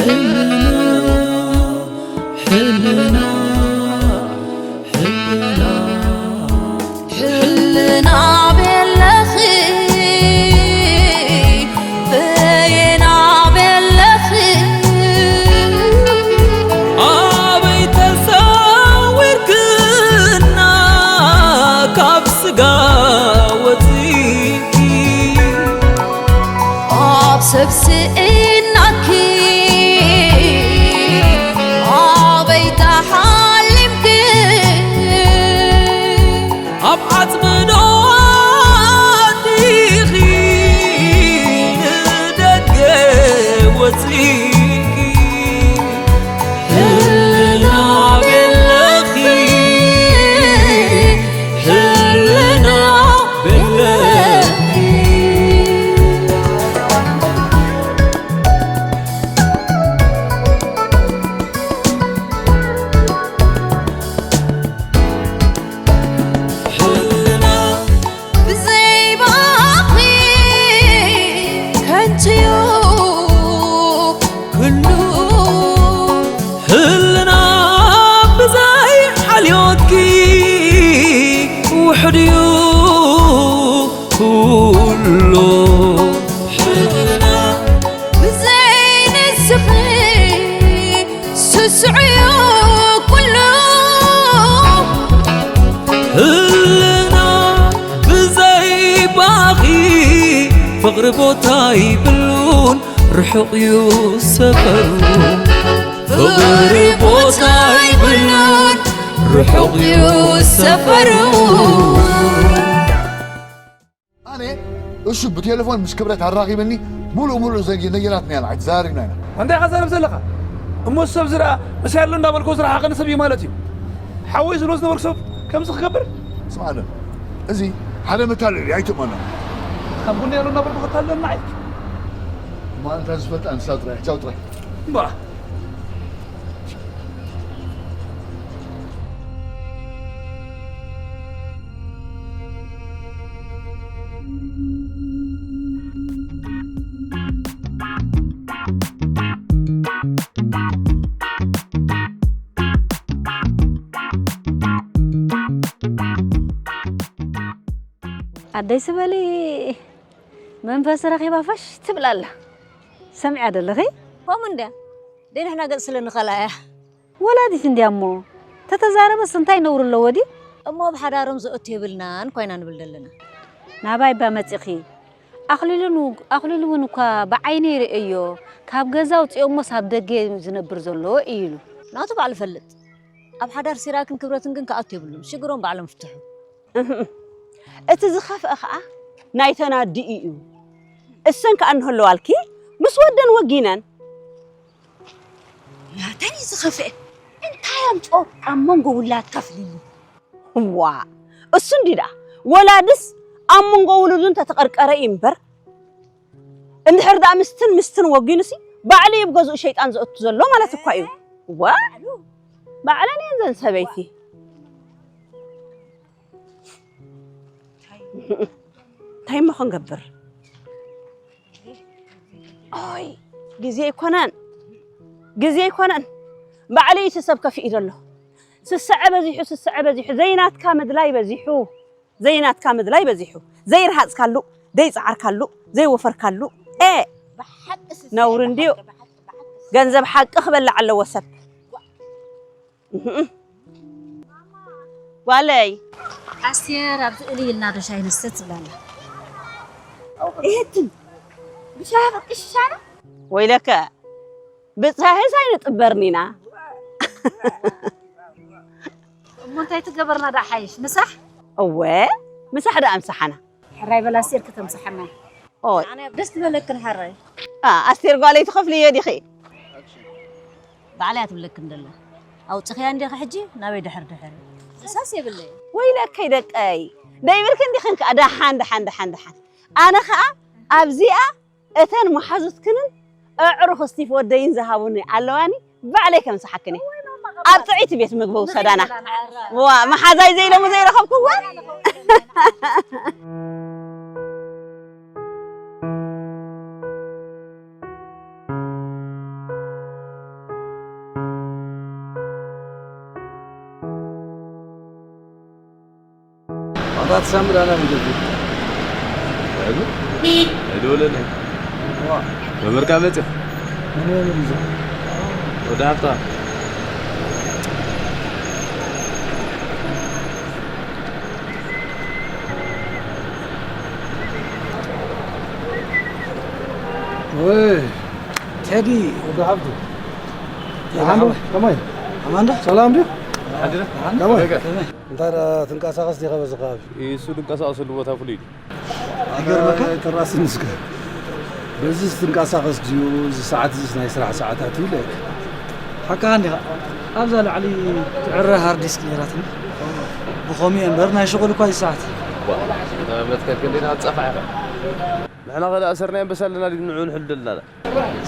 ሕልና ሕልና ሕልና ሕልና ቤለኺ በየና ቤለኺ ኣበይ ተሰዊርክና ካብ ስጋ ወፂእኪ ኣብ ሰብ ስኢናኪ ኣበይ ተሓሊምኪ ኣብ ዓፅሚ ዶ ኣቲኺ ንደገ ወፂእኪ ህልና ቤለኺ ህልና ቤለኺ ፍቕሪ ቦታ ይብሉን ርሑቕ እዩ ሰፈሩ ፍቕሪ ቦታ ይብሉን ርሑቕ እዩ ሰፈሩ ኣነ እሱ ብቴሌፎን ምስ ክብረት ኣራኺበኒ ሙሉእ ሙሉእ ዘጊ ነገራትና ኢና ኣይተዛሪብና ኢና እንታይ ኢኻ ዘረብ ዘለኻ እሞ ሰብ ዝረኣ ምሳይ ኣሎ እንዳበልኮ ዝረሓቐኒ ሰብ እዩ ማለት እዩ ሓወይ ዝሎ ዝነበርኩ ሰብ ከምዚ ክገብር ስማዕለ እዚ ሓደ መታለሊ ኣይትእመኖ ካብ ቡና ያሉ እናበልኩ ክታለና ዓይት እማ እንታ ዝፈልጣ ንሳ ጥራይ ቻው ጥራይ እምባ ኣደይ ስበሊ መንፈስ ረኺባ ፈሽ ትብል ኣላ ሰሚዓ ደለኺ ከምኡ እንድያ ደይ ንሕና ገጽ ስለ ንኸላ እያ ወላዲት እንድያ እሞ ተተዛረበስ እንታይ ነውሪ ኣለዎ ድዩ እሞ ኣብ ሓዳሮም ዘእቱ የብልናን ኮይና ንብል ዘለና ናባይ ባ መጺኺ ኣኽሊሉን ኣኽሊሉ እውን እኳ ብዓይነይ ርእየዮ ካብ ገዛ ኣውፅኦሞስ ኣብ ደገ ዝነብር ዘሎ እዩ ኢሉ ናቱ ባዕሉ ፈልጥ ኣብ ሓዳር ሲራክን ክብረትን ግን ክኣቱ የብሉን ሽግሮም ባዕሎም ፍትሑ እህም። እቲ ዝኸፍአ ኸዓ ናይተን ኣዲኡ እዩ። እሰን ከኣ እንህለዋልኪ ምስ ወደን ወጊነን። ናተን እዩ ዝኸፍአ። እንታይ ኣምፅኦ ኣብ መንጎ ውላድካ ፍልልይ? ዋ እሱ እንዲ ደኣ ወላድስ ኣብ መንጎ ውሉዱ እንተተቐርቀረ እዩ እምበር እንድሕር ደኣ ምስትን ምስትን ወጊኑሲ ባዕሉ እዩ ብገዝኡ ሸይጣን ዘእቱ ዘሎ ማለት እኳ እዩ። ዋ ባዕለን እየን ዘን ሰበይቲ። እንታይ እሞ ክንገብር? ኦይ ግዜ ኣይኮነን፣ ግዜ ኣይኮነን። ባዕሉ እዩ እቲ ሰብ ከፊኡ ዘሎ። ስስዐ በዚሑ፣ ስስዐ በዚሑ፣ ዘይናትካ ምድላይ በዚሑ፣ ዘይናትካ ምድላይ በዚሑ። ዘይረሃጽካሉ፣ ዘይጸዓርካሉ፣ ዘይወፈርካሉ፣ ኤ! ነውሪ እንድዩ። ገንዘብ ሓቂ ክበልዕ ኣለዎ ሰብ። እህም። ጓለይ ኣስቴር ኣብዚ እልይ ኢልና ዶ ሻሂ ንስተ ትብላና እህትም ብሻሂ ቅሽሻና ወይለከ ብፀሃይስ ኣይንጥበርኒና እሞ እንታይ ትገበርና ዳ ሓይሽ ምሳሕ እወ ምሳሕ ዳ ኣምሳሓና ሕራይ በላ ኣስቴር ከተምሳሓና ኦይ ኣነ ደስ ትበለክን ሕራይ ኣስቴር ጓለይ ትኸፍልዮ ዲኺ ባዕላ እያ ትብለክን ዘላ ኣውፅኽያ እንዲኺ ሕጂ ናበይ ድሕር ድሕር እሳስ የብለይ ወይለከይ ደቀይ ደይብልክን ዲኽን ከዓ ደሓን ደሓን ደሓን ደሓን ኣነ ከዓ ኣብዚኣ እተን መሓዙትክንን ኣዕሩኽ ስቲፍ ወደይን ዝሃቡኒ ኣለዋኒ ባዕለይ ከምስሓክን እየ ኣብ ጥዕይቲ ቤት ምግቢ ውሰዳና ዋ መሓዛይ ዘይለሙ ዘይረኸብክዎ ኣትሳምር ኣና ንገብ። ኣይዱ? ኣይዱ ወለለ። ዋ። መመርካ መጽእ። መን መመር ይዞ? ወደ ሃብታ። ወይ። ቴዲ። ወደ ሃብቱ። ቴዲ ኣማን ዶ? ሓወይ። ከመይ? ኣማን ዶ? ሰላም ድዩ? ሓድረ? ኣማን ዶ? ከመይ? ከመይ? እንታይ ደኣ ትንቀሳቐስ ዲኻ በዚ ከባቢ? እሱ ዝንቀሳቐሰሉ ቦታ ፍሉይ ድዩ? ይገርመካ? ኣይ፣ ተራስን እስከ። በዚ ትንቀሳቐስ ድዩ? እዚ ሰዓት እዚስ ናይ ስራሕ ሰዓታት እዩ ኢለ። ሓቅኻ እንዲኻ። ኣብዛ ላዕሊ ትዕረ ሃርድ ዲስክ ነይራትኒ። ብኸምኡ እየ እምበር ናይ ሽቑል እኳ እዩ ሰዓት። ዋ፣ መትከል ክንደይ ናት ጸፋ ኢኻ? ንሕና ኸ ደኣ ሰርናይ ኣንበሳ ኣለና ድዩ ንዑ ንሕሉ ደለና?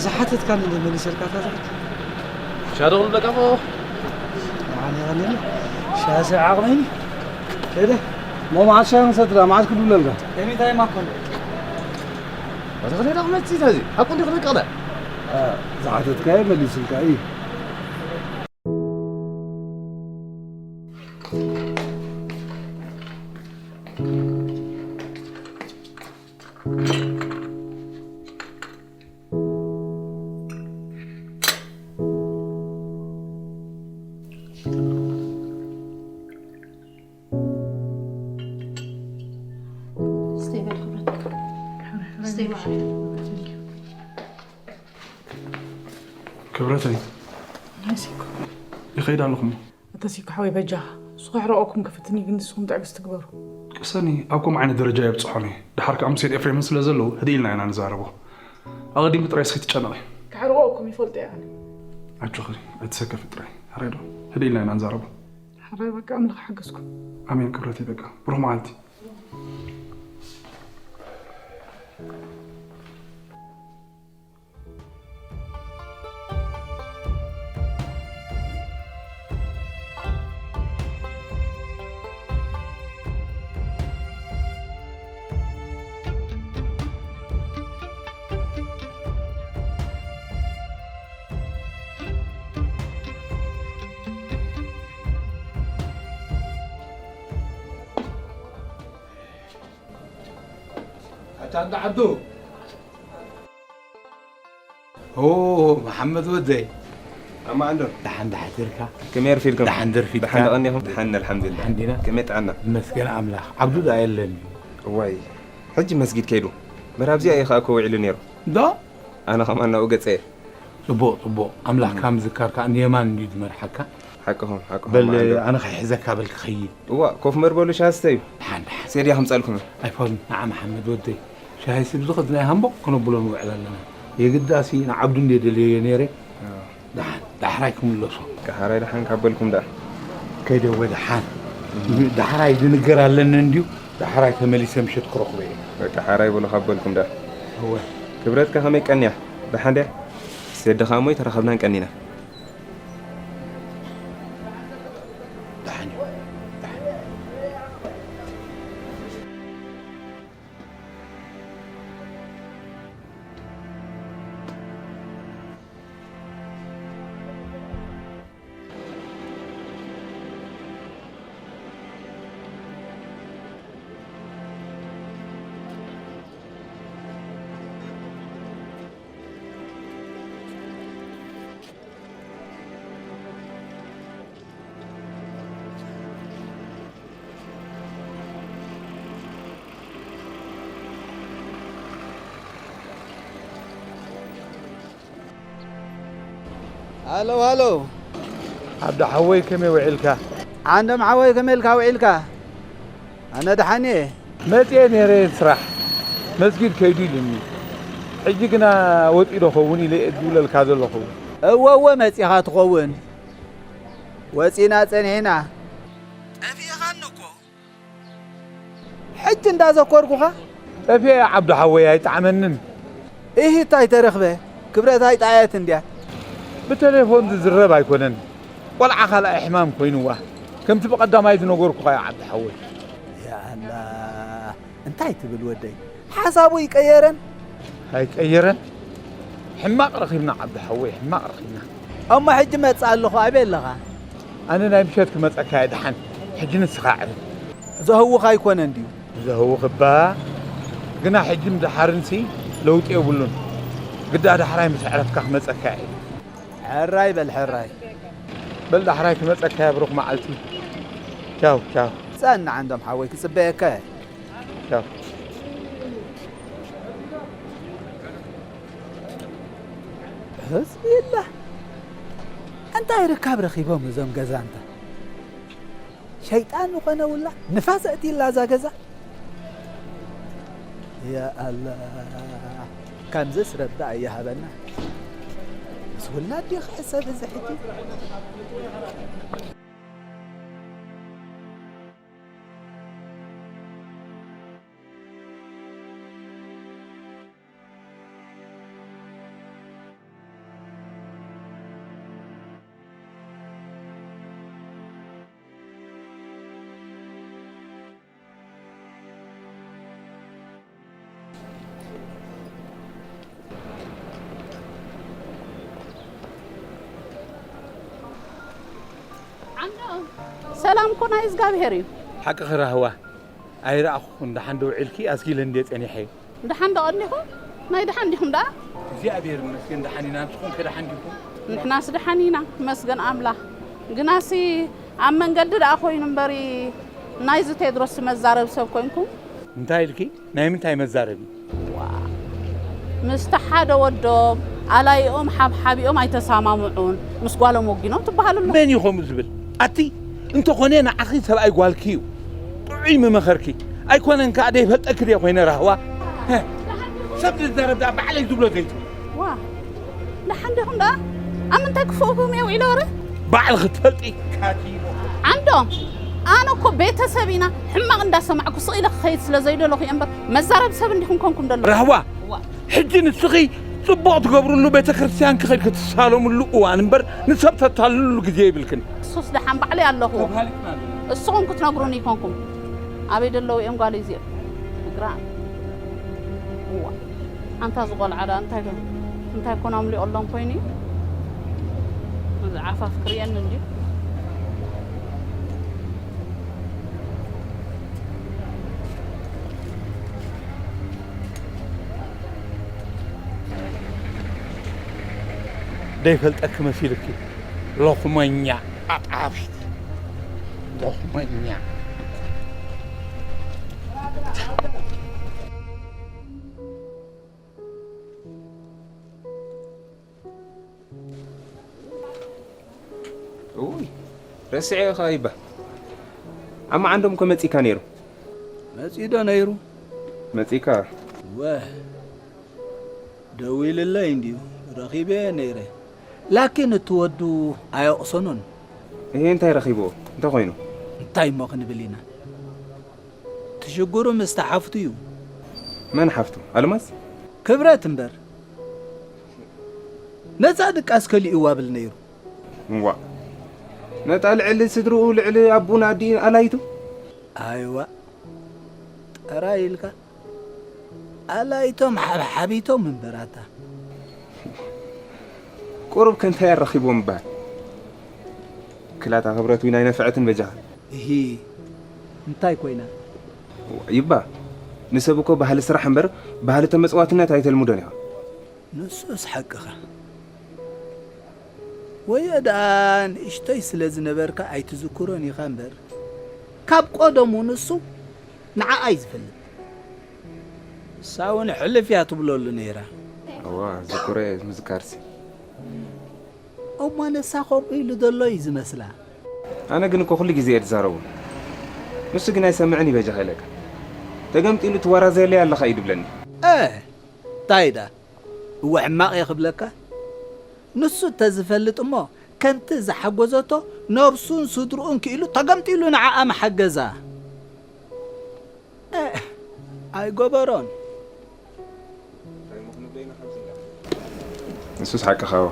ዝሓተትካኒ እንደ መሊሰልካ እታ ትኽክል። ሻዶ ክብለካ እኮ። ኣነ ያኔ ሻሰ ዓቕመይኒ። ከደ ሞ መዓት ሻሂ ክንሰትዳ፣ መዓት ክድውለልካ? ኤኒታይም ኣኮን። ኣታ ከደ ዳቕ መጺ ታዚ። ሓቁ እንዲ ክነቀለ። አ፣ ዝሓተትካዮ መሊስልካ እዩ። ስተይ በል ክብረት። ስተይ በል። ክብረተይ። ናይሲኮ። ይኸይድ ኣለኹ እሞ። ኣታ ሲኮ ሓወይ በጃኻ። እሱ ከሕርቐኩም ክፍትን እዩ፣ ግን ንስኹም ትዕግስቲ ግበሩ። ቅሰኒ፣ ኣብ ከምኡ ዓይነት ደረጃ የብጽሖን እዩ። ደሓር ከኣ ምስ ሴድ ኤፍሬምን ስለ ዘለዉ ህድእ ኢልና ኢና ንዛረቦ። ኣቐዲምኪ ጥራይ እስኪ ትጨነቒ። ከሕርቐኩም ይፈልጦ እየ ኣነ። ኣጆኺ፣ ኣይትሰከፊ ጥራይ። ሕራይ ዶ? ህድእ ኢልና ኢና ንዛረቦ። ሕራይ በቃ ኣምላኽ ሓገዝኩም። ኣሜን ክብረተይ በቃ። ብሩኽ መዓልቲ። ኣታ እንዳ ዓዱ። ኦ፣ መሓመድ ወደይ። ኣማ ዓንዶ። ደሓን ዳሕድርካ? ከመይ ኣርፊድኩም? ደሓን ደርፊድካ? ደሓን ደቐኒኹም? ደሓን፣ ኣልሓምዱሊላህ። ደሓን ዲና? ከመይ ጥዕና? ይመስገን ኣምላኽ። ዓብዱ ደኣ የለን እዩ። እዋይ፣ ሕጂ መስጊድ ከይዱ። በራብዚኣ እዩ ኸኣ እኮ ውዒሉ ነይሩ። ዶ? ኣነ ኸማን ናብኡ ገጸ እየ። ጽቡቕ፣ ጽቡቕ። ኣምላኽ ካብ ምዝካርካ ንየማን እንድዩ ዝመርሓካ። ሓቅኹም፣ ሓቅኹም በል፣ ኣማ ዓንዶ። ኣነ ኸይሕዘካ በል ክኸይድ። እዋ፣ ኮፍ መር በሉ ሻስተዩ። ደሓን፣ ደሓን። ሴድያ ከምጻልኩም። ኣይፋሉን፣ ንዓ መሓመድ ወደይ። ሻሂ ስብ ዝኸድ ናይ ሃምቦቕ ክነብሎ ንውዕል ኣለና። የግዳሲ ንዓብዱ እንደ ደልየዮ ነይረ። ኣዎ። ደሓን፣ ዳሕራይ ክምለሶ። ዳሕራይ ደሓን ካብ በልኩም ደኣ። ከይደ ወ ደሓን። ዳሕራይ ዝንገር ኣለኒ እንድዩ፣ ዳሕራይ ተመሊሰ ምሸት ክረኽቦ እየ። በቃ ሓራይ በሉ ካብ በልኩም ደኣ። እወ። ክብረትካ ከመይ ቀንያ? ደሓን ድያ? ሴድኻ እሞ ኣይተራኸብናን ቀኒና። ደሓን እዩ። ደሓን እዩ። ሃሎ፣ ሃሎ። ዓብዲ ሓወይ፣ ከመይ ውዒልካ? ዓንዶም ሓወይ፣ ከመይ ኢልካ ውዒልካ? ኣነ ደሓን እየ። መጽየ ነይረ ስራሕ፣ መስጊድ ከይዱ ኢሉኒ። ሕጂ ግና ወጺኡ ዶ ኸውን ኢለ እየ ዝብለልካ ዘለኹ። እወ፣ እወ፣ መጺኻ ትኸውን። ወጺእና ጸኒሕና። ጠፊእኻኒ እኮ። ሕጂ እንዳዘኮርኩኻ። ጠፊአ ዓብዱ ሓወይ ኣይጠዓመንን። እሂ እንታይ ተረኽበ? ክብረት ኣይጠዓየትን ድያ? ብቴሌፎን ዝዝረብ ኣይኮነን። ቆልዓ ካልኣይ ሕማም ኮይንዋ። ከምቲ ብቐዳማይ ዝነገርኩኻ እዩ ዓብዱ ሓወይ። ያኣላ፣ እንታይ ትብል ወደይ? ሓሳቡ ይቀየረን? ኣይቀየረን። ሕማቕ ረኺብና ዓብዱ ሓወይ፣ ሕማቕ ረኺብና። እሞ ሕጂ መጽእ ኣለኹ፣ ኣበይ ኣለኻ? ኣነ ናይ ምሸት ክመጸካ እየ ደሓን። ሕጂ ንስኻ ኣዕርፍ። ዘህውኽ ኣይኮነን ድዩ? ዘህውኽ እባ፣ ግና ሕጅን ደሓርንሲ ለውጢ የብሉን። ግዳ ዳሕራይ ምስ ኣዕረፍካ ክመጸካ እየ። ሕራይ በል ሕራይ። በል ዳሕራይ ክመጸካ እየ ብሩኽ መዓልቲ። ቻው፣ ቻው። ጸንዕ ዓንዶም ሓወይ ክጽበየካ እየ። ቻው። ሕዝቢ የለ። እንታይ ርካብ ረኺቦም እዞም ገዛንታ? ሸይጣን ዝኾነ ውላ ንፋስ ኣእትይላ እዛ ገዛ። ያ ኣላህ፣ ከምዚስ ረቢ ኣይሃበና። ምስ ውላድ ድዩ ክሕሰብ እዚ ሕጂ? ዓንዶ፣ ሰላም እኮ ናይ እግዚኣብሄር እዩ። ሓቅኺ ራህዋ፣ ኣይረኣኹኹን። ደሓን ዶ ውዒልኪ? ኣስጊለ እንድየ ጸኒሐ። ደሓን ዶ ቀኒኹም? ናይ ደሓን ዲኹም ደኣ? እግዚኣብሔር ይመስገን ደሓን ኢና። ንስኹም ከ ደሓን ዲኹም? ንሕናስ ደሓን ኢና፣ መስገን ኣምላኽ። ግናሲ ኣብ መንገዲ ደኣ ኮይኑ እምበሪ፣ ናይዚ ቴድሮስ መዛረቢ ሰብ ኮንኩም። እንታይ ኢልኪ? ናይ ምንታይ መዛረቢ? ዋ፣ ምስቲ ሓደ ወዶም ኣላይኦም ሓብሓቢኦም ኣይተሰማምዑን፣ ምስ ጓሎም ወጊኖም ትበሃሉ ኣለኹም። መን እዩ ከምኡ ዝብል? ኣቲ እንተኾነ ንዓኺ ሰብኣይ ጓልኪ እዩ። ጥዑይ ምመኸርኪ። ኣይኮነን ከኣ ደይፈልጠኪ ድየ ኮይነ ራህዋ? ሰብ ዝዛረብ ደኣ ባዕለይ ዝብሎ ዘይትብሉ። ዋ፣ ደሓን ዲኹም ደኣ? ኣብ ምንታይ ክፉእኩም እየ ውዒለ ወረ? ባዕልኺ ትፈልጢ። ዓንዶም፣ ኣነ እኮ ቤተሰብ ኢና፣ ሕማቕ እንዳሰማዕኩ ስቕ ኢለ ክኸይድ ስለ ዘይደለኹ እየ እምበር፣ መዛረቢ ሰብ እንዲኹም ኮንኩም ደለኹም። ራህዋ፣ ዋ። ሕጂ ንስኺ ጽቡቕ ትገብርሉ ቤተ ክርስቲያን ክኸድ ክትሳለምሉ እዋን እምበር፣ ንሰብ ተታልሉ ግዜ ይብልክን። እሱስ ደሓን ባዕለይ ኣለኹ። ተባህሊክና ኣለና። እስኹም ክትነግሩኒ ይኮንኩም። ኣበይ ደለዉ እዮም ጓለይ እዚኦም? እግራ። እዋ። ኣንታ ዝቖልዓ ደኣ እንታይ፣ እንታይ ኮን ኣምሊቖሎም ኮይኑ እዩ? እዚ ዓፋፍ ክርእየኒ እንድዩ። ደይፈልጠኪ መሲልኪ። ሎኽመኛ ኣጣፊት። ሎኽመኛ። እውይ፣ ረስዐ ኢኻ ይባ። ዓማ ዓንዶም እኮ መጺእካ ነይሩ። መጺኡ ዶ ነይሩ? መጺእካ። ወ፣ ደዊልለይ እንድዩ፣ ረኺበ ነይረ። ላኪን እቲ ወዱ ኣየቕሰኖን። እሄ፣ እንታይ ረኺብዎ? እንታይ ኮይኑ? እንታይ እሞ ክንብል ኢና? እቲ ሽግሩ ምስታ ሓፍቱ እዩ። መን ሓፍቱ? ኣልማዝ? ክብረት እምበር። ነጻ ድቃስ ከሊእዋ ብል ነይሩ። እዋ። ነታ ልዕሊ ስድርኡ፣ ልዕሊ ኣቡን ኣዲኡን ኣላይቱ? ኣይዋ። ጥራይ ኢልካ? ኣላይቶም ሓብሓቢቶም እምበር ኣታ። ቁሩብ ከ እንታይ ኣረኺብዎም እምበኣር? ክላታ ክብረት ዊን ኣይነፍዐትን በጃኻ። እሂ፣ እንታይ ኮይና? ይባ፣ ንሰብ እኮ ባህሊ ስራሕ እምበር ባህሊ ተመጽዋትነት ኣይተልምዶን ኢኻ። ንሱስ ሓቅኻ። ወዮ ደኣ ንእሽቶይ ስለ ዝነበርካ ኣይትዝክሮን ኢኻ እምበር፣ ካብ ቀደሙ ንሱ ንዓኣ እዩ ዝፈልጥ። ንሳ እውን ሕልፍ እያ ትብለሉ ነይራ። እዋ፣ ዝክሮ እየ ምዝካርሲ። እሞ ንሳ ከምኡ ኢሉ ዘሎ እዩ ዝመስላ። ኣነ ግን እኮ ኩሉ ግዜ እየ ዝዛረቦ። ንሱ ግን ኣይሰምዕን እዩ በጃኻ ኢለካ። ተገምጢሉ ትወራዘለይ ኣለኻ እዩ ድብለኒ። እ፣ እንታይ ደኣ? እወ ሕማቕ እየ ክብለካ? ንሱ እንተዝፈልጥ እሞ ከምቲ ዝሓጎዘቶ ነብሱን ስድርኡን ክኢሉ ተገምጢሉ ንዓኣ ምሓገዛ። እ፣ ኣይገበሮን። ንሱስ ሓቅኻ እዋ።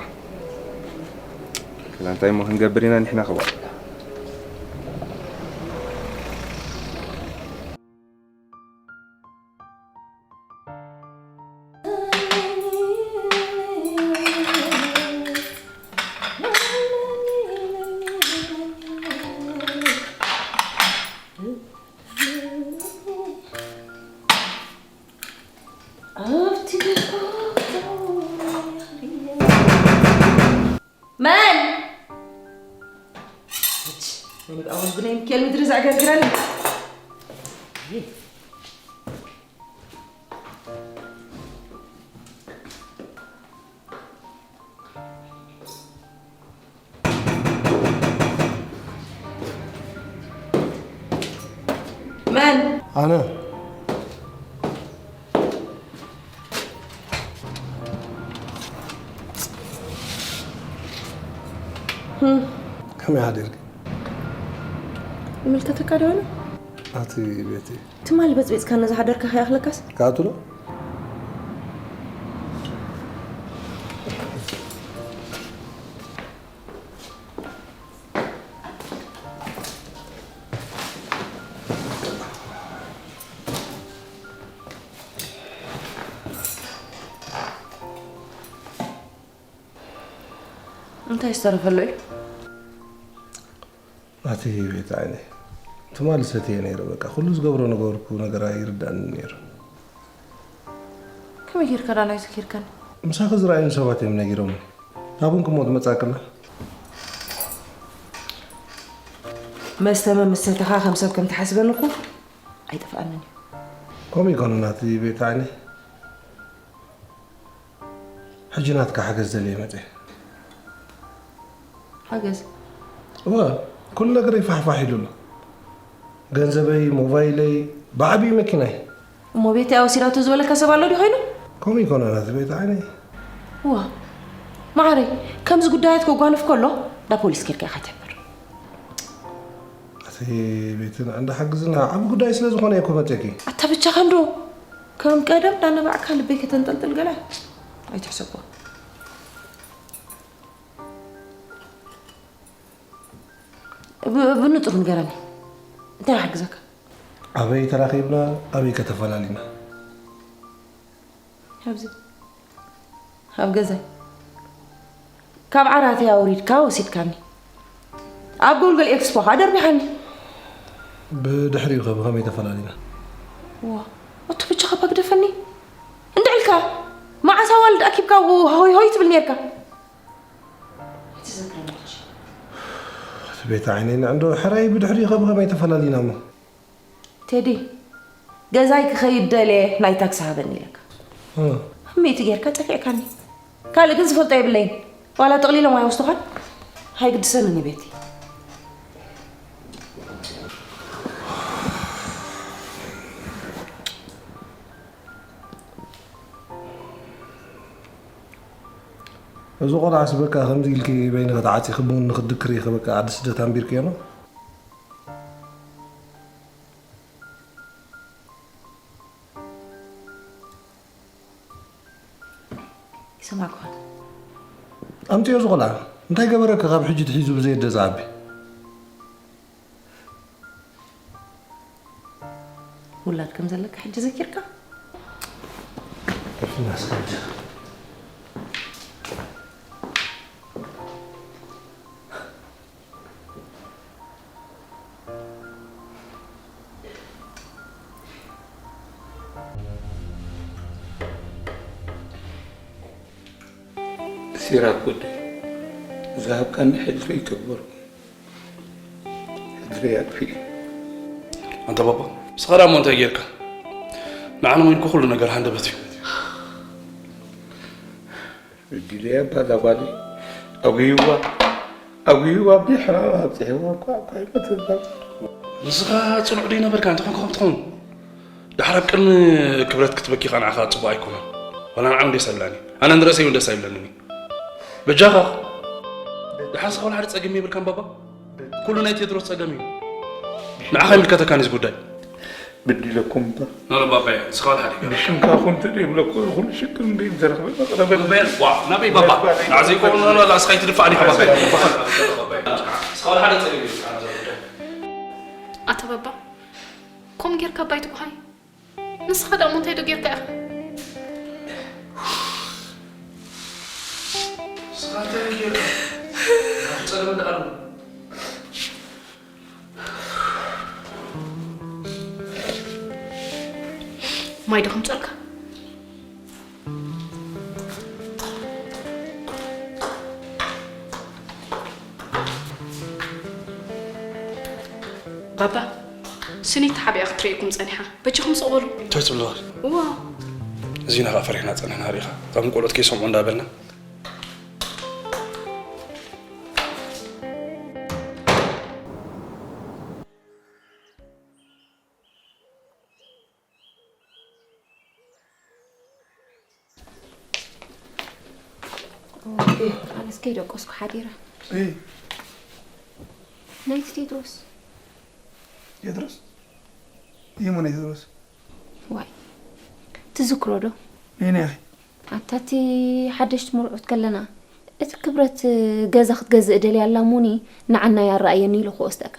ከዛ እንታይ እሞ ክንገብር ኢና ንሕና ክዋ። መን? ኣወል ብናይ ሚካኤል ምድሪ ዘዕገርግረኒ። መን? ኣነ። ከመይ ሓዲርኪ? ይምልከተካ ዶ ይኾን? ኣቲ ቤቲ። ትማሊ በጽቢጽካ ነዛ ሓደርካ ከይኣኽለካስ? ካቱ ዶ? እንታይ ዝተረፈ ኣሎ እዩ? ኣቲ ቤት ዓይነይ፣ ትማሊ ሰትየ ነይረ። በቃ፣ ኩሉ ዝገብሮ ነገርኩ ነገር ኣይርዳእን ነይሩ። ከመይ ጌርካ ዳና እዩ ዘኪርካኒ? ምሳኺ ዝረኣዩኒ ሰባት እዮም ነጊሮምኒ። ናብን ክሞ ትመጻክላ? መስተ መምሰተኻ ከም ሰብ ከም ትሓስበኒ እኮ ኣይጠፍኣንን እዩ። ከምኡ ይኮነ ናቲ ቤት ዓይነይ። ሕጂ ናትካ ሓገዝ ደልየ መጽየ። ሓገዝ? እወ፣ ኩሉ ነገረይ ፋሕፋሕ ኢሉ ኣሎ። ገንዘበይ፣ ሞባይለይ፣ ብዓብዪ መኪናይ። እሞ ቤተይ ኣወሲዳቶ ዝበለካ ሰብ ኣሎ ድዩ ኮይኑ? ከምኡ ይኮነ ናቲ ቤት ዓይነይ። እዋ፣ መዓረይ፣ ከምዚ ጉዳያት ከጓንፍ ከሎ፣ ዳ ፖሊስ ኬድካ ኢኻ ትሕብር። ኣቲ ቤትን እንዳ ሓግዝና ዓቢ ጉዳይ ስለ ዝኾነ እኮ መጸኪ። ኣታ ብቻኻ እንዶ፣ ከም ቀደም ዳነበዕካ ልበይ ከተንጠልጥል ገለ ኣይትሕሰቦ። ብ-፣ ብንጹር ንገረኒ። እንታይ ክሕግዘካ? ኣበይ ተራኺብና፣ ኣበይ ከተፈላሊና? ኣብዚ፣ ኣብ ገዛይ። ካብ ዓራተይ ኣውሪድካ ወሲድካኒ። ኣብ ጎልጎል ኤክስፖ ኸኣ ደርቢኻኒ። ብድሕሪኡ ኸ ብኸመይ ተፈላሊና? ዋ፣ ኣቶ ብቻኻ እባ ግደፈኒ። እንድዕልካ፣ መዓስ ኣዋልድ ኣኪብካ ሆይ ሆይ ትብል ኔርካ? ኣይትዘክረኒ ሕጂ። ቤት ዓይነይ ንዕንዶ ሕራይ ብድሕሪኡ ኸ ብኸመይ ተፈላሊና እሞ? ቴዲ፣ ገዛይ ክኸይድ ደልየ ናይ ታክሲ ሃበኒ ኢለካ። እ። ሚእቲ ጌርካ ጸፊዕካኒ። ካልእ ግን ዝፈልጦ የብለይን። ዋላ ጥቕሊሎም ኣይወስዱኻን? ኣይግድሰንን እዩ ቤቲ። እዚ ቆልዓስ በቃ ከምዚ ኢልኪ በይንኺ ተዓጺኺ ቡን ንኽትድክሪ ኢኺ በቃ ዓዲ ስደት ኣንቢርክዮ ነው? ይሰማዕኩ። ኣምጽዮ እዚ ቆልዓ እንታይ ገበረካ ካብ ሕጂ ትሒዙ ብዘየደ ዝዓቢ? ውላድ ከም ዘለካ ሕጂ ዘኪርካ? እፍናስ ከንጂ። ሲራክ ወደይ፣ ዝሃብካኒ ሕድሪ ይተግበርኩ። ሕድሪ ኣጥፊእ። ኣንታ ባባ፣ ንስኻ ደኣ እሞ እንታይ ጌርካ? ንዓና ኢልኩ ኩሉ ነገር ሃንደበት እዩ። እድለይ ኣባ እዛ ጓለይ ኣጉይዋ፣ ኣጉይዋ ብሕራም ኣብፂሕዋ እኳ፣ እኳ ኣይመትዛብ። ንስኻ ጽኑዕ ዶ ይነበርካ? እንታይ ኮንካ ከምኡ ትኸውን? ደሓር ኣብ ቅድሚ ክብረት ክትበኪ ኸኣ ንዓኻ ጽቡቕ ኣይኮነን። ዋላ ንዓይ እውን ደስ ኣይብላኒ። ኣነ ንርእሰይ እውን ደስ ኣይብለንን እዩ። በጃኻ፣ ደሓር ንስኻ ዋላ ሓደ ጸገም የብልካን ባባ። ኩሉ ናይ ቴድሮስ ጸገም እዩ። ንዓኻ ኣይምልከተካን እዚ ጉዳይ። በዲለኩም እምበር። ኖ፣ ኖ፣ ባባየ፣ ንስኻ ዋላ ሓደ ነገር። ብሽምካ ኮንተ ዘይብለኩ ኩሉ ሽግር እንደ ዘረኽበ መቕረበ። ባባየ፣ ዋ፣ ናበይ ባባ? ናዘይ ኮን፣ ኖ፣ ኖ፣ ንስኻ ኣይትድፋእኒ ኢኻ ባባየ። ንስኻ ዋላ ሓደ ጸገም የብልካን ኣብዚ ጉዳይ። ኣቶ ባባ፣ ከምኡ ጌርካ ኣባይ ትጉሃይ? ንስኻ ደኣ እሞ እንታይ ዶ ጌርካ ኢኻ? ንስኻ እንታይ ጌርካ? ጸገም ደኣ ኣሎ። ማይ ዶ ከምጸልካ? ኣባ፣ ስኒት ተሓቢኣ ክትርእየኩም ጸኒሓ። በጃኹም ስቕ በሉ። እንታይ ትብልዋ? እዋ። እዚና ኸኣ ፈሪሕና ጸኒሕና ርኢኻ። እቶም ቆልዑት ከይሰምዑ እንዳበልና። ኣነስ ከይደቀስኩ ሓዲረ። እይ። ናይቲ ቴድሮስ። ቴድሮስ? ይሙ ናይ ቴድሮስ? ዋይ። ትዝክሮ ዶ? ነይነ ኢኺ? ኣታ እቲ ሓደሽቲ መርዑት ከለና፣ እቲ ክብረት ገዛ ክትገዝእ ደልያ ኣላ እሞኒ፣ ንዓና እያ ኣረኣየኒ ኢሉ ክወስደካ።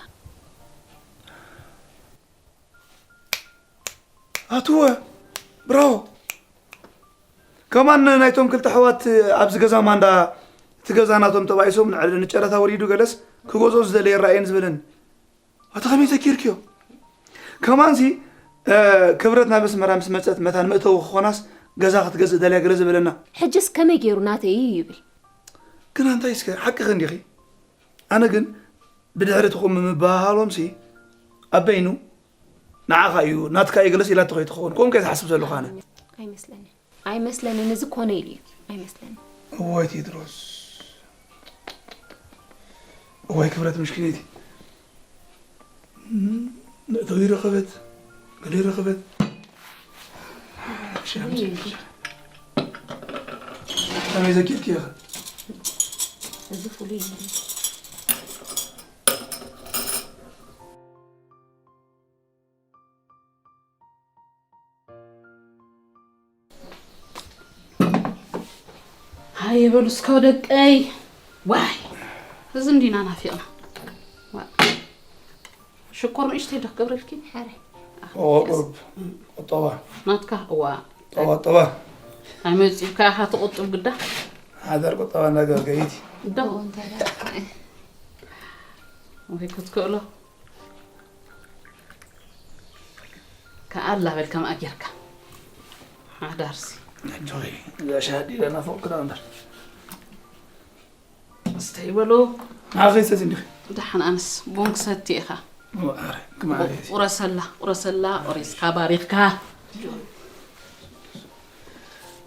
ኣትወ፣ ብራቮ። ከማን ናይቶም ክልተ ኣሕዋት ኣብዚ ገዛ ማንዳ፣ እቲ ገዛ ናቶም ተባኢሶም ንዕል-፣ ንጨረታ ወሪዱ ገለስ ክገዝኦ ዝደለየ ይረኣየን ዝበለን። ኣታ ከመይ ዘኪርክዮ? ከማንሲ፣ እ፣ ክብረት ናብ ኣስመራ ምስ መጸት መታን መእተዊ ክኾናስ ገዛ ክትገዝእ ደልያ ገለ ዝበለና። ሕጅስ ከመይ ገይሩ ናተይ እዩ ይብል? ግን ኣንታይ እስከ ሓቅኺ እንዲኺ? ኣነ ግን ብድሕሪ እቲ ኹም ምብሃሃሎምሲ ኣብ በይኑ ንዓኻ እዩ፣ ናትካ እዩ ገለስ ኢላቶ ከይትኸውን። ከምኡ ከይትሓስብ ዘለኹ ኣነ። ኣይመስለንን። ኣይመስለንን፣ እዚ ኮነ ኢሉ እዩ። ኣይመስለንን። እዋይ ቴድሮስ። እዋይ ክብረት ምሽኪነይቲ። እም፣ መእተዊ ረኸበት፣ ገለ ረኸበት። ሻም፣ ሻም፣ ሻም። ከመይ ዘኪርክዮ ኢኻ? እዚ ፍሉይ እዩ። ሃየ በሉ እስከ ደቀይ። ዋይ፣ እዚ እንዲና ናፊቕና። ዋ፣ ሽኮር ንእሽተይ ዶ ክገብረልኪ? ሕረ። ኦ፣ ቁሩብ ቁጠባ። ናትካ? እዋ። ጠባ፣ ጠባ። ኣይመጺእካ ኢኻ ትቑጥብ ግዳ። ሓዳር ቁጠባ እናገበርካ ኢቲ። ዶ? ወይ ክትክእሎ። ከኣላ በል ከምኣ ጌርካ። ሓዳርሲ። ኣጆኺ፣ እዛ ሻሂ ዲላ ናፈቕኩ ደኣ እምበር። ስተይ በሎ። ኣኸይ ሰቲ እንዲኺ? ደሓን ኣነስ ቡን ክሰቲ ኢኻ። እሞ፣ ኣረ፣ ክማሪ። ቁረሰላ፣ ቁረሰላ፣ ቁሪስካ ባሪኽካ።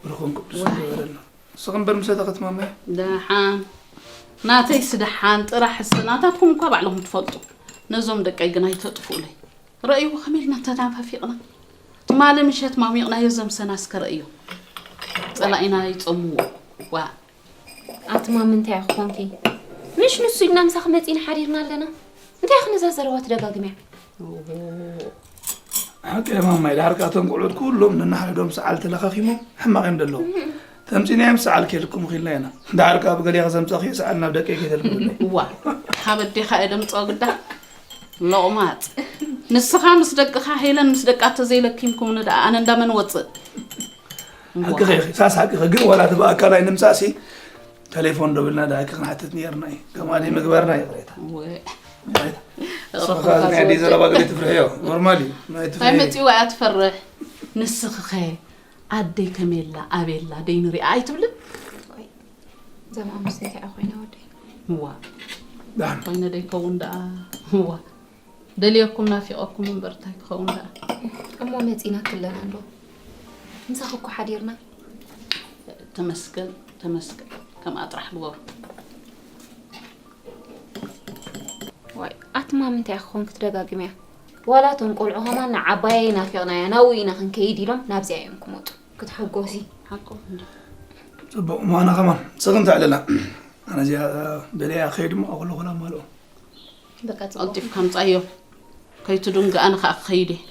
ብሩኽን ቅዱስን ዋይ። ይበለና። ንስኺ እምበር ምሰ ተኸትማመ። ደሓን። ናተይስ ደሓን፣ ጥራሕስ ናታትኩም እኳ ባዕልኹም ትፈልጡ። ነዞም ደቀይ ግን ኣይተጥፍኡለይ። ረእይዎ ከመይ ኢልና ተናፋፊቕና። ትማሊ ምሸት ማሚቕናዮ ዘምሰና እስከ ረእዮ። ጸላኢና ይጸምዎ። ዋ። ኣቲ ማሚ እንታይ ኢኺ ኮንኪ? ምሽ ንሱ ኢልና ምሳኺ መጺና ሓዲርና ኣለና። እንታይ ኢኺ ነዛ ዘረባ ትደጋግምያ? ሓቂ ማማይ፣ ድሓር ከኣ እቶም ቆልዑት ኩሎም ነናሓድሕዶም ሰዓል ተለኻኺሞም ሕማቕ እዮም ዘለዉ። ተምጺናዮም ሰዓል ከይልኩም ኺልና ኢና። ድሓር ከኣ ብገሊኻ ዘምጻኽዮ ሰዓል ናብ ደቀይ ከይተልኩልኒ። እዋ፣ ካብ ኣዴኻ እየ ደምጽኦ ግዳ። ሎቕማጽ። ንስኻ ምስ ደቅኻ፣ ሄለን ምስ ደቃ ተዘይለኪምኩምኒ ደኣ ኣነ እንዳመን ወጽእ? ሓቅኺ ኢኺ፣ ሳስ ሓቅኺ። ግን ዋላ እቲ ብኣካል ኣይንምጻእሲ፣ ቴሌፎን ደዊልና ደኣ ክንሓትት ነይርና እዩ። ከምኣ ደይ ምግባርና ይቕሬታ። እወ። ይቕሬታ። ንስኻ እቕርታ ናይ ኣደይ ዝወደይ። ዘረባ ገለ ትፍርሕዮ። ኖርማል እዩ። ናይ እንታይ ትፍርሒ። መጺዋ እያ ትፈርሕ? ንስኺኸ ኣደይ ከመይ ኣላ፣ ኣበይ ኣላ፣ ደይ ንሪኣ ኣይትብልን? እዞም ኣምስተ እንታይ ኮይና ወደይ? እዋ። ዳን። ኮይነ ደይ ከውን ደኣ። እዋ። ደልየኩም ናፊቐኩም እምበር እንታይ ክኸውን ደኣ? እሞ መጺና ክለና እንዶ። ምሳኺ እኮ ሓዲርና። ተመስገን፣ ተመስገን። ከምኣ ጥራሕ ግበሩ። ዋይ፣ ኣቲ ማሚ እንታይ ክኾን ክትደጋግምያ? ዋላ እቶም ቆልዑ ኸማን ንዓባየይ ናፊቕናያ፣ ናብኡ ኢና ክንከይድ ኢሎም ናብዚኣ እዮም ክመጡ። ክትሕጎሲ። ሓቆም እንዲ። ጽቡቕ፣ ማና ኸማን ንስኺ እንታይ ኣለና? ኣነ እዚኣ ደለያ ክኸይድ እሞ ኣኹሉ ኹላ ማልኦ። በቃ ጽቡቕ። ቀልጢፍካ ምጻዮ። ከይትድንግኣኒ ከኣ ክኸይድ እየ።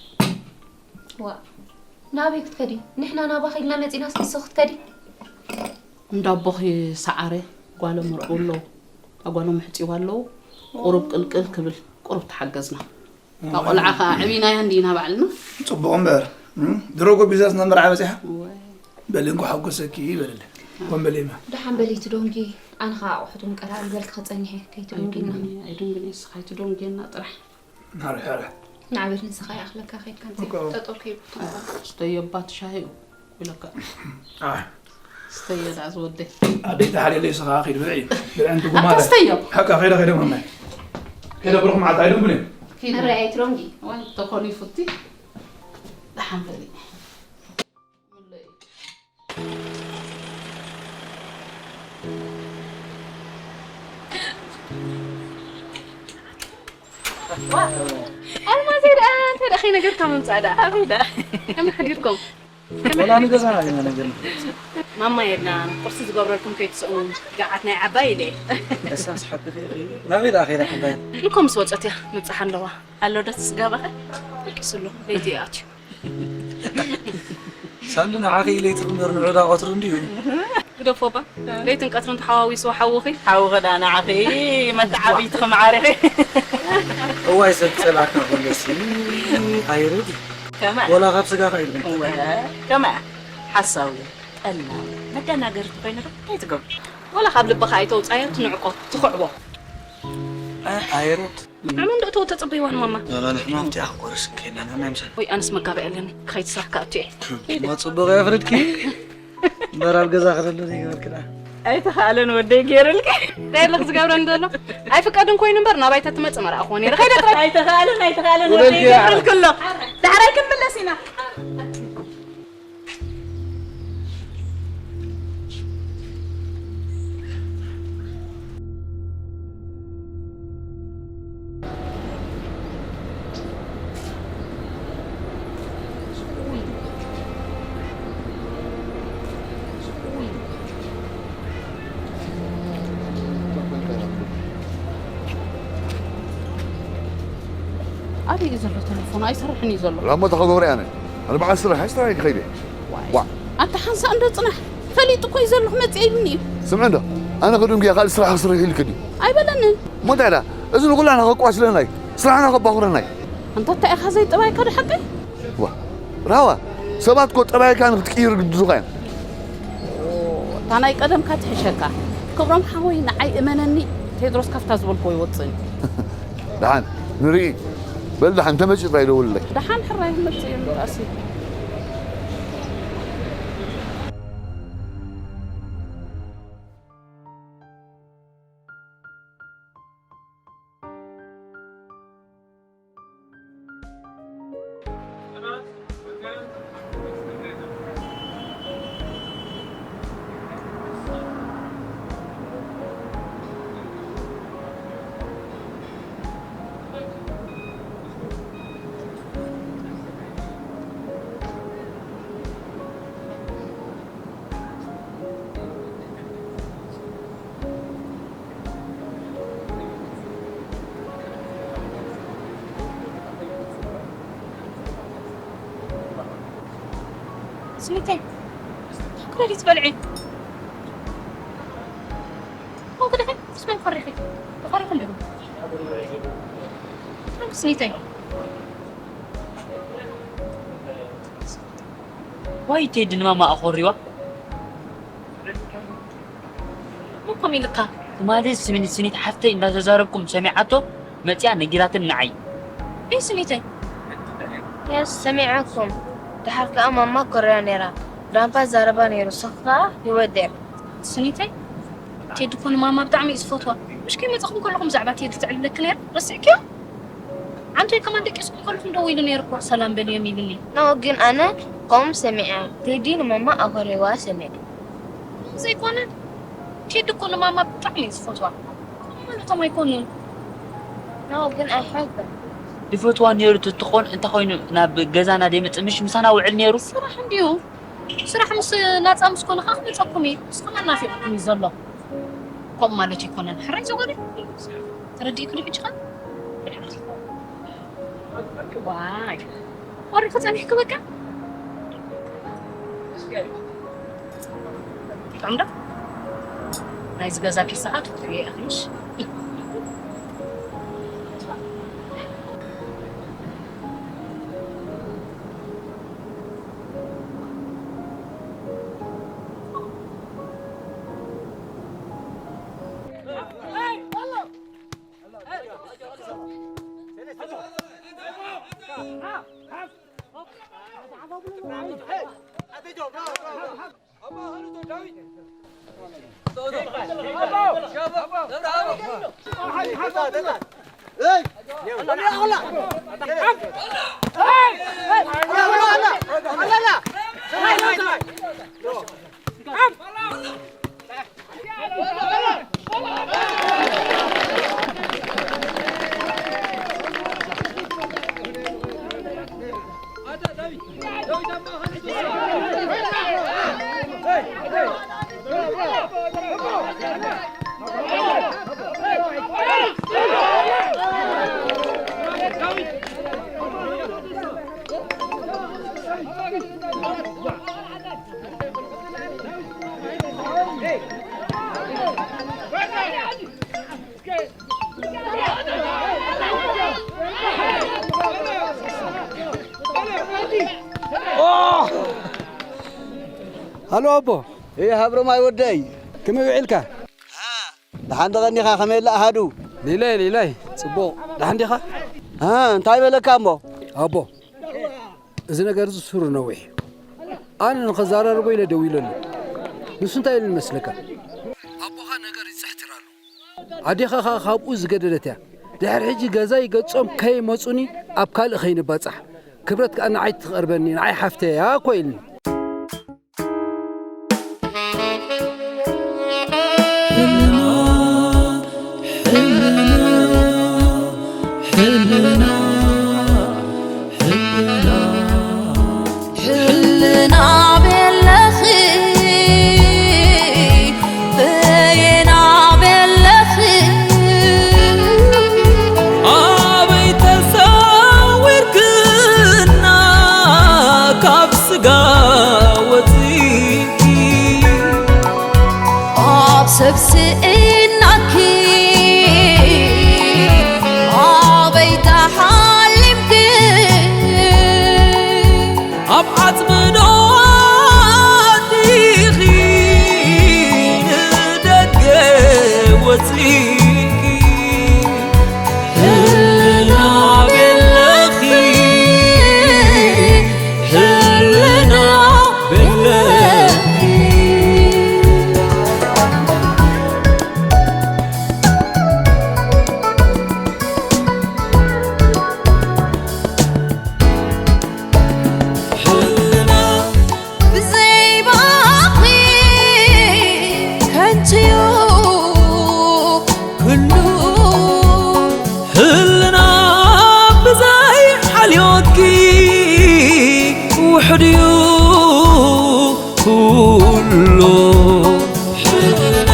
ዋ፣ ናበይ ክትከዲ? ንሕና ናባኺ ኢልና መጺናስ ንስኺ ክትከዲ? እንዳ ኣቦኺ ሰዓረ ጓሎም ርዑ ኣለዉ። ኣጓሎም ኣሕጺቡ ኣለዉ። ቁሩብ ቅልቅል ክብል፣ ቁሩብ ተሓገዝና። እታ ቆልዓ ኸኣ ዕቢናያ እንዲና ባዕልና። ጽቡቕ እምበር፣ እም? ድሮ ጎቢዛስ ናብ መርዓ በጺሓ? እወ። በሊ እንኳ ሓጎሰኪ በልለ። ኮን በሊ እማ። ደሓን በሊ ትዶንጊ፣ ኣነ ኸኣ ኣቑሑት እውን ቀላል በልኪ ክጸንሕ እየ፣ ከይትዶንጊና። ኣይዶንግን እየ፣ ኣይዶንግን እየ፣ ንስኻ ኣይትዶንግየና ጥራሕ። ናርሕ፣ ናርሕ። ንዓበድ ንስኻ ይኣኽለካ፣ ከይድካ እንታይ እኮ። ጠጠው ከይብሉ። ስተዮ ኣባት ሻሂ እዩ። ኢለካ። ኣይ። ስተዮ ደኣ ዝወደይ። ኣደይ ተሓልየለይ ስኻ ኺድ ብልዒ። ብልዒ እንት ጉማረ። ኣታ ስተዮ። ሓቃ ኸይደ ኸይደ መማይ። ኸይደ ብሩኽ መዓልቲ ኣይደንጉን እየ። ሕራይ ኣይትሮንጊ። እዋን ተኾኒ ፉቲ። ደሓን በሊ። ኣልማዘይ ደኣ እንታይ ደኣ ከይነገርካ ምምጻእ ደኣ? ኣበይ ደኣ? ከመይ ሓዲርኩም? ወላ ንገዛና ኢና ነገር። ማማ የድና ቁርሲ ዝገብረልኩም ከይትስእኑ፣ ገዓት ናይ ዓባይ ኢለ። እሳስ ሓቂ ኢኺ። ናበይ ደኣ ከይዳ ዓባይ? እኮ ምስ ወጸት እያ ምብጻሕ ኣለዋ። ኣሎ ዶ ትስጋባኸ? ደቂሱ ኣሎ። ለይቲ እዩ ኣትዩ። ሳሉ ንዓኺ ለይቲ ክምበር ንዑ ዳ ቀትሩ እንድዩ። ግደፎ እባ። ለይትን ቀትርን ተሓዋዊሱ ሓውኺ። ሓውኺ ዳ ንዓኺ መተዓብይትኺ መዓርኺ። እዋይ ሰብ ጸላእካ ኮለሲ። ኣይርድ። ከመ? ወላ ካብ ስጋኻ ኢልኩም። እወ፣ ከመ? ሓሳዊ፣ ጠላም፣ መደናገርቲ ኮይኑ ዶ እንታይ ትገብሩ? ወላ ካብ ልብኻ ኣይተውጻዮ፣ ትንዕቆ፣ ትኽዕቦ። እ፣ ኣይሩት። ዓመን ዶ እተው ተጽብይዋ ንማማ? ላላ፣ ንሕና ኣብቲ ኣኽቆርስ ከይና፣ ንሕና ይምሰል። ወይ ኣነስ መጋበ ኣለኒ፣ ክኸይድ ስራሕ ክኣቱ እየ። ማ ጽቡቕ የፍርድኪ? እምበር ኣብ ገዛ ክደሎ ዘይገበርክና። ኣይተኻእለን ወደይ ገይርልኪ። እንታይ ኣለኽ ዝገብረኒ ዘሎ? ኣይፍቀድን ኮይኑ እምበር ናባይ ተትመጽእ መርኣኹዎ ነይረ። ከይደ ጥራይ። ኣይተኻእለን፣ ኣይተኻእለን ውለድ ወደይ ገይራ። ገይርልኪ ኣሎ። ዳሕራይ ክንምለስ ኢና። ኣበይ እዩ ዘሎ ተለፎኑ? ኣይሰርሕን እዩ ዘሎ። ላሞ ተኸገብረ ኣነ። ኣርባዓ ስራሕ፣ ስራሕ ክኸይደ። ዋይ። ዋ። ኣንታ ሓንሳእ እንዶ ጽናሕ። ፈሊጡ እኮ እዩ ዘሎ ክመጽእ ኢሉኒ እዩ። ስምዒ እንዶ። ኣነ ክድንጉያ ካልእ ስራሕ ክስርሕ ኢልክ ድዩ? ኣይበለንን። እሞ እንታይ ደኣ? እዚ ንኹላና ከቋስለና እዩ። ስራሕና ከባኹረና እዩ። ኣንታ እንታይ ኢኻ ዘይጠባይካ ዶ ሓቀይ? ዋ። ራዋ። ሰባት እኮ ጠባይካ ንክትቅይር ግድዙኻ እዮም። ኦ፣ እታ ናይ ቀደምካ ትሕሸካ። ክብሮም ሓወይ ንዓይ እመነኒ፣ ቴድሮስ ካፍታ ዝበልክዎ ይወጽእን እዩ። ደሓን ንርኢ። በል ደሓን ተመጺኡ ጥራይ ደውልለይ። ደሓን ሕራይ ክመጽእ እዩ ምጣሲ። ስኒተይ፣ ክረዲት በልዒ። ኮንክ ደኸ ስመን ፈሪኺ። ፈሪኺ ኣለኹ። ስኒተይ። ዋይ ቴዲ ንማማ ኣኾሪዋ። እኮም ኢልካ። ትማሊ ስሚኒት ስኒት ሓፍተይ እንዳተዛረብኩም ሰሚዓቶ መጽያ ነጊራትን ንዓይ። እይ ስኒተይ። የስ ሰሚዓኩም። ድሓር ከኣ ማማ ኮርያ ነይራ። ግራምፓ ዛረባ ነይሩ። ስኻ ይወደር። ስኒተይ። ቴዲ እኮ ንማማ ብጣዕሚ እዩ ዝፈትዋ። ምሽ ከይመጻኹም ከለኹም ብዛዕባ ቴዲ ትዕልለኪ ነይራ። ረሲዕክዮ? ዓንቶይ ከማን ደቂስኩም ከለኹም ደዊሉ ነይሩ እኮ ሰላም በልዮም ኢሉኒ። ኖ ግን ኣነ ከምኡ ሰሚዐ። ቴዲ ንማማ ኣኾሪዋ ሰሚዐ። ዘይኮነ ቴዲ እኮ ንማማ ብጣዕሚ እዩ ዝፈትዋ። ማለቶም ኣይኮኑን። ኖ ግን ኣይሓልፍን። ዝፈትዋ ነይሩ ትትኾን እንተኾይኑ ናብ ገዛና ደይመጽእ ምሽ ምሳና ውዕል ነይሩ። ስራሕ እንድዩ። ስራሕ ምስ ናጻ ምስ ኮነ ከዓ ክመጸኩም እዩ። ምስ ከማን ናፊቕኩም እዩ ዘሎ። ከምኡ ማለት ኣይኮነን። ሕራይ ዘጎደ። ተረዲእክኒ ሕጂ ኸ? ዋይ። ወሪኺ ጸኒሕኪ በቃ። ጥዑም ዶ? ናይ ዝገዛኪ ሰዓት ክትሪኦ ኢኺ ምሽ? ሃሎ ኣቦ። እይ ሃብሮማይ ወደይ። ከመይ ውዒልካ? ደሓን ደቐኒኻ ከመይ ኣላ ኣሃዱ? ሊላይ ሊላይ ጽቡቕ። ደሓን ዲኻ? እ፣ እንታይ በለካ እሞ? ኣቦ፣ እዚ ነገር እዚ ሱሩ ነዊሕ እዩ። ኣነ ንኸዘራርቦ ኢለ ደዊለሉ። ንሱ እንታይ ኢሉ ይመስለካ? ኣቦኻ ነገር ይጽሕትር ኣሎ። ኣዴኻ ኸኣ ካብኡ ዝገደደት እያ። ድሕሪ ሕጂ ገዛይ ገጾም ከይመጹኒ ኣብ ካልእ ኸይንባጻሕ። ክብረት ከኣ ንዓይ ትቐርበኒ፣ ንዓይ ሓፍተይ እያ እኮ ኢልኒ። ሕልና ቤለኺ በየና ቤለኺ ኣበይ ተሰዊርክና ካብ ስጋ ወፂ ኣብ ሰብ ስኢናኪ ኣበይ ተሓሊምኪ ኣብ ዓጽሚ ዶ ኣቲኺ ንደገ ወጺእኪ ህልና ቤለኺ ህልና ቤለኺ ብዘይ ባኺ ከንቱ'ዩ ኩሉ ህልና ብዘይ ሓልዮትኪ ውሕድ'ዩ ኩሉ ህልና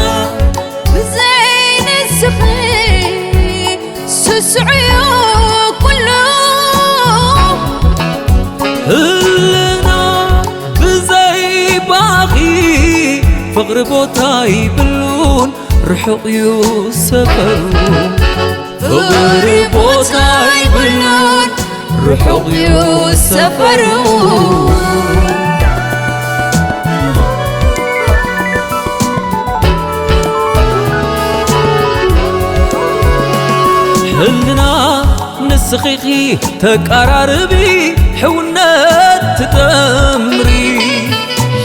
ብዘይ ንስኺ ስስዑ ኩሉ ህልና ብዘይ ባኺ ፍቕሪ ቦታ ይብሉን ርሑቕ እዩ ሰፈሩ ፍቕሪ ቦታ ይብሉን ርሑቕ እዩ ሰፈሩ ሕልና ንስኺኺ ተቃራርቢ ሕውነት ትጠምሪ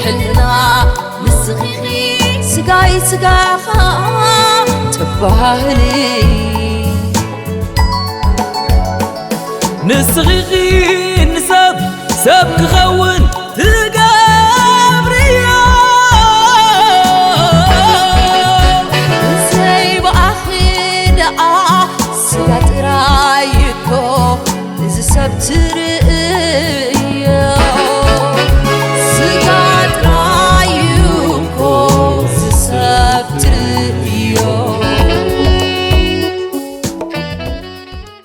ሕልና ንስኺኺ ስጋይ ስጋኻ ትባህሊ ንስኺኺ ንሰብ ሰብ ክኸውን